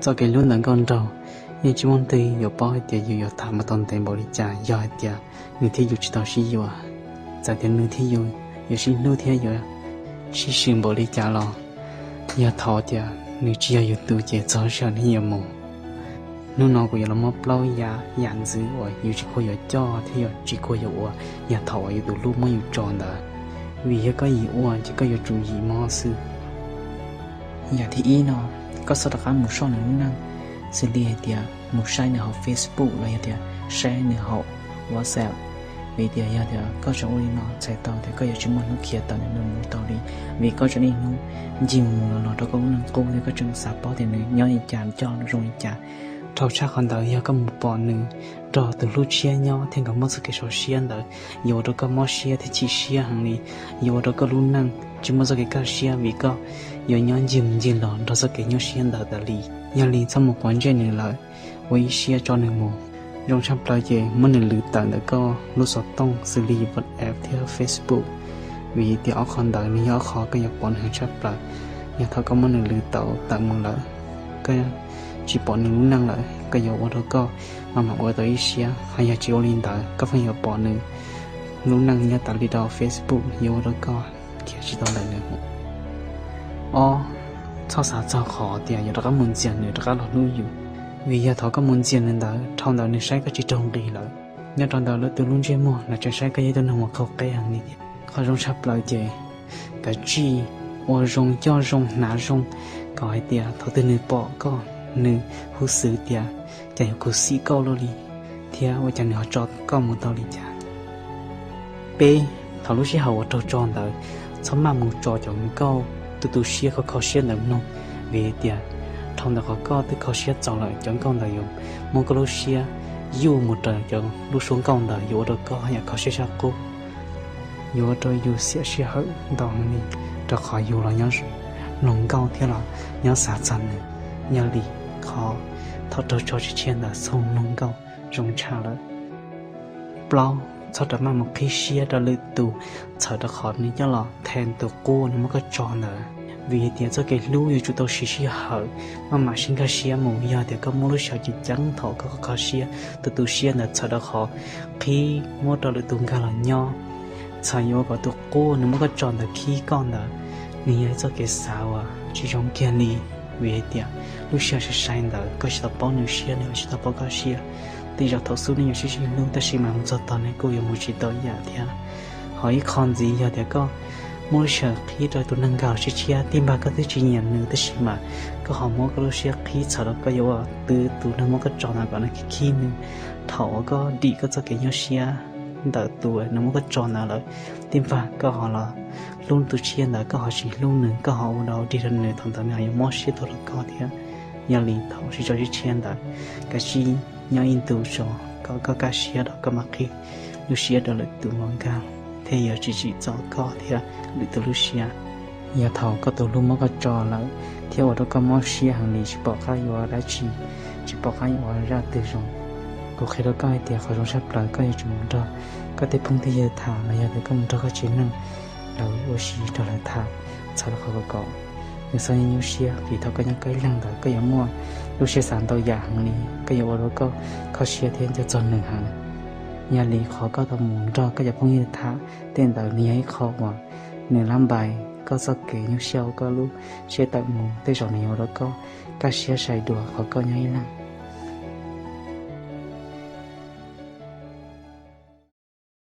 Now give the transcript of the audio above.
Txoj kev hlub ntawm nkauj nraug yeej tsis muaj leej twg yuav paub hais tias yus yuav tham mus tau ntev npaum li cas yog hais tias nws thiab yus tsis tau sib yuav. Txawm tias nws thiab yus yuav sib hlub thiab yuav sib swm npaum li cas los yog thaum tias nws tsis yog yus tus ces txog sij hawm nws yuav mus. Hnub no kuv yuav los muab plaub yam yam ntxwv uas yus tsis khuv yuav coj thiab yus tsis khuv yuav ua yog thaum uas yus tus hlub muab yus tso ntawd, vim yog koj yim ua ces koj yuav tsum yim mob xwb. Yam thib ib no, koj txhob rov qab mus soj nws lub neej, xws li hais tias mus saib nws hauv Facebook los yog tias saib nws hauv WhatsApp. Vim tias yog tias koj tseem ua li no txhais tau tias koj yuav tsis muaj hnub khiav tawm ntawm nws mus tau li, vim koj tseem niaj hnub ncig mus mus los los rau koj lub neej qub thiab koj tseem xav paub tias nws nyob li cas coj zoo li cas. Dhau tshaj qhov ntawd yog koj mus pom nws nrog tus hlub tshiab nyob thiab nkawd muaj txoj kev so siab ntawd, yuav ua rau koj mob siab thiab chim siab heev li, yuav ua rau koj lub neej tsis muaj txoj kev kaj siab vim koj yuav nyob ncig mus ncig los nrog txoj kev nyuaj siab ntawd tas li. Yog li txhob mus quav ntsej nws lawm, ua ib siab tso nws mus. Zoo tshaj plaws ces muab nws lwv tawm ntawm koj lub xov tooj xws li WhatsApp thiab Facebook, vim tias ob qho ntawd nws yog ob qho koj yuav pom nws heev tshaj plaws. Yog thaum koj muab nws lwv tau tawm mus lawm, koj tsis pom nws lub neej lawm, koj yuav ua rau koj maj mam ua tau ib siab. Ho yog tsis ua li ntawd koj pheej yuav pom nws lub neej nyob tas li rau Facebook, yuav ua rau koj khiav tsis tau ntawm nws. Ob, txhob xav txog qhov tias yuav rov qab mus ntxias nws rov qab los hlub yus, vim yog thaum koj mus ntxias nws ntawd dhau ntawd nws saib koj tsis raug nqi lawm. Nyob rau ntawm lwm tus lub ntsiab muag lawv tseem saib koj yog ib tug neeg uas qaug qeb heev li thiab. Qhov zoo tshaj plaws ces kav tsij ua zoo coj zoo hnav zoo, kom hais tias thaum twg nws pom koj nws huj xwm tias cas yuav khuv xim koj luaj li, thiab ua cas nws ho tso koj mus tau li cas. Peb, thaum lub sij hawm uas raug tso ntawd, txhob maj mus tso cov nkauj tu tu siab kho kho siab ntawd mloog, vim tias dhau ntawm qhov koj twb kho siab txaus lawm cov nkauj ntawd yuav muab koj lub siab yuj mus raws cov lub suab nkauj ntawd yuav ua rau koj yam kho siab sab qub. Yuav ua rau yus xiam sij hawm ntau heev li, rau qhov yus los nyob mloog nkauj thiab los nyob xav txog nws. Yog li qhov thaum raug tso tshiab tshiab ntawd txhob mloog nkauj zoo tshaj lawm. Plaub, txhob rov maj mus qhib siab rau lwm tus txhawm rau qhov nws coj los them tus qub nws muab koj tso ntawd, vim tias txoj kev hlub yuav tsum tau siv sij hawm, maj mam sib nkag siab mus. Yog tias koj muab lub sij hawm ceev ceev thaum koj kho siab, tus tu siab ntawd txhawm rau qhov qhib muab rau lwm tus nkag los nyob, txhawm yuav ua kom tus qub nws muab koj tso ntawd khib koj ntawd, nws yog ib txoj kev xav uas tsis zoo kiag li. Vim hais tias lub sij hawm sai sai ntawd koj tsis tau paub nws siab, nws tsis tau paub koj siab. Tej zaum thaum xub nej yuav sib sib hlub tab sis mas mus txog tog nej kuj yuav mus tsis tau ib yam thiab. Ho ib qho ntxiv yog tias koj muab lub sij hawm qhib rau tus neeg nkag los tshiab tshiab, tij npag koj twb tsis nyiam nws tab sis mas koj ho muab koj lub siab qhib txhawm rau koj yuav ua twv tus neeg muab koj tso ntawd kom nws khib khib nws. Thaum uas koj dim koj txoj kev nyuaj siab ntawm tus nws muab koj tso ntawd lawm, tij npag koj ho los hlub tus tshiab ntawd, koj ho tsis hlub nws, koj ho ua dog dig rau nws, thaum ntawd nws ho yuav mob siab tuaj rau koj thiab. Yog li thaum sib tso tshiab tshiab ntawd, kav tsij nyob ib ntus tso kom koj kaj siab rau koj mam qhib lub siab rau lwm tus los nkag, thiaj yuav tsis tsim txom koj thiab lwm tus lub siab. Yog thaum koj tus hlub muab koj tso lawm thiab ua rau koj mob siab heev li tsis pom qab yuav ua dab tsi, tsis pom qab yuav ua zaj twg zoo, kuv qhia rau koj hais tias qhov zoo tshaj plaws koj yuav tsum mus nrog koj tej phooj tej ywg tham los yog tias koj mus nrog koj tsev neeg lawv ua si nrog lawv tham txhawm rau qhov kom kom nws txhob nyuaj siab, vim thaum koj nyob koj ib leeg ntawd koj yuav muaj lub siab xav ntau yam heev li, koj yuav ua rau koj kho siab thiab nco txog nws heev. Yog li qhov koj tau mus nrog koj cov phooj ywg tham tej ntawd nws yog ib qho uas nws lab npais koj txoj kev nyuaj siab hauv koj lub siab tawm mus, tej zaum nws yuav ua rau koj kaj siab sai dua qhov koj nyob ib leeg.